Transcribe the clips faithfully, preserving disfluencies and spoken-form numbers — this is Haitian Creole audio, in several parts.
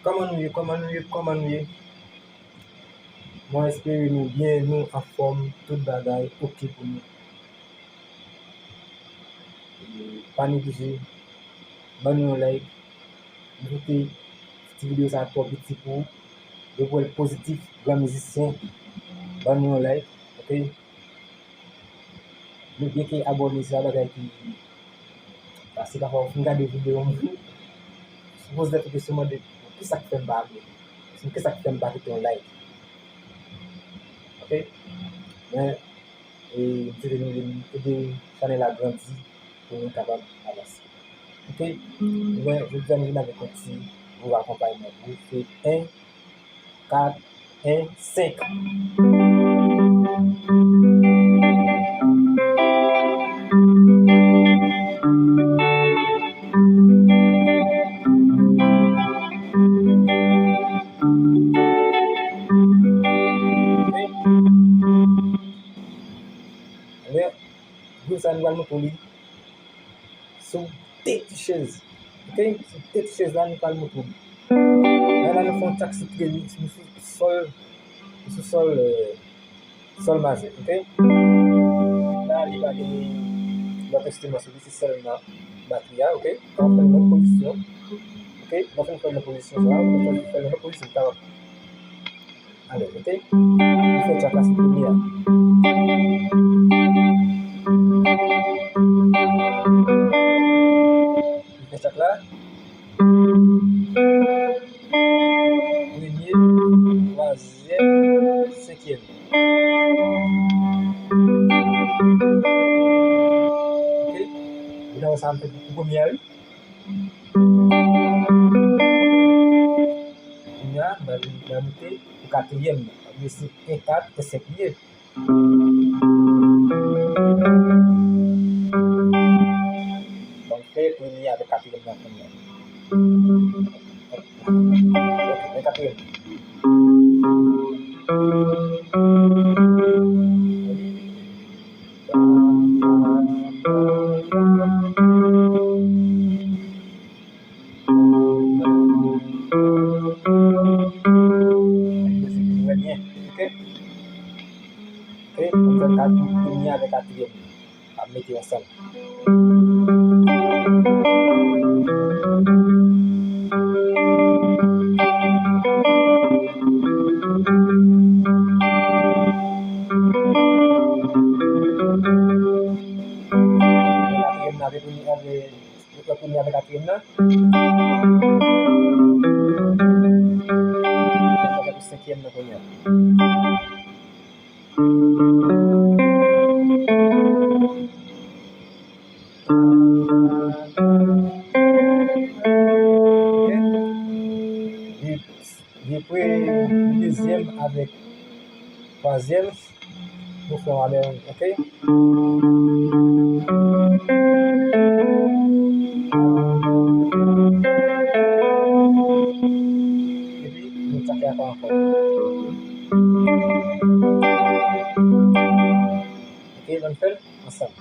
Kòman nou ye? Kòman nou ye? Kòman nou ye? Mwen espere nou byen, nou anfòm, tout bagay oke pou nou. Pa neglije, ban nou yon like. M swete ti videyo sa a twò piti pou ou. Depi w wè l pozitif, gran mizisyen, ban nou yon like, oke? Nou byen ke abòne, se yon bagay ki pase pafwa ou fin gade videyo m, ou poze tèt ou kesyon, mande, "Kisa k fè m pa abòne? Kisa k fè m pa kite yon like?" Oke? Men, e, m swete nou ede chanèl la grandi pou nou kapab avanse. Oke? Ebyen, jodi a nou vin avèk yon ti nouvo akonpayman pou se en, kat, en, senk. Ebyen, gwo sa nou pral montre li sou de ti chèz. Oke? Sou de ti chèz la, nou pral montre li. La, la, nou fè yon tchak sou trè, nou sou sòl, nou sou sòl, euh, sòl majè, oke? La, li pa gen lòt enstriman sou li, se sèlman batri a, oke? N ap fè l nan pozisyon, oke? N ap fè l nan pozisyon sa, n ap fè l nan pozisyon sa. Alò, oke? Nou fè tchak la sou premye a. Nou fè tchak la. Premye, twazyèm, senkyèm. Oke? Ou ta wè sa m fè pou premye a, wi. Kounye a, m al, m al moute pou katriyèm nan. Paske se en kat, en senk li ye. Ban m fè premye avèk katriyèm nan kounye a. Ok, men katriyèm. Trè byen. Ok? Ok, nou fè kat, premye avèk katriyèm. Ap mete yo ansanm. Katriyèm nan avèk premye, avèk, premye avèk katriyèm nan. Avèk senkyèm nan kounye a. Li, li pre-, dezyèm avèk twazyèm, nou fè yon amèn, ok? Epi, nou tchake ankò, ankò. Ok, ann fè l ansanm.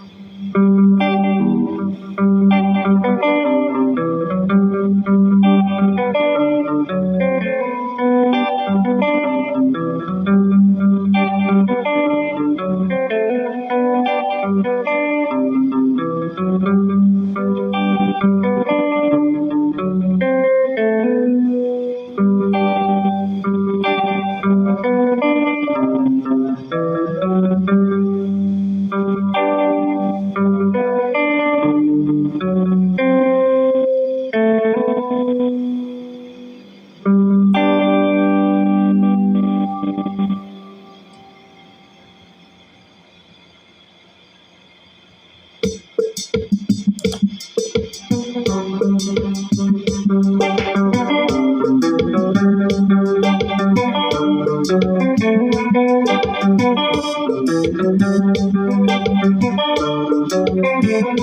Ok,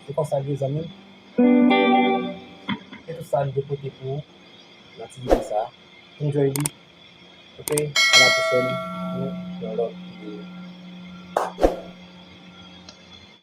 se konsa l ye, zanmi m. E tout sa m te pote pou ou nan ti videyo sa a. Enjoy li. Ok, à la prochaine pou yon lòt videyo.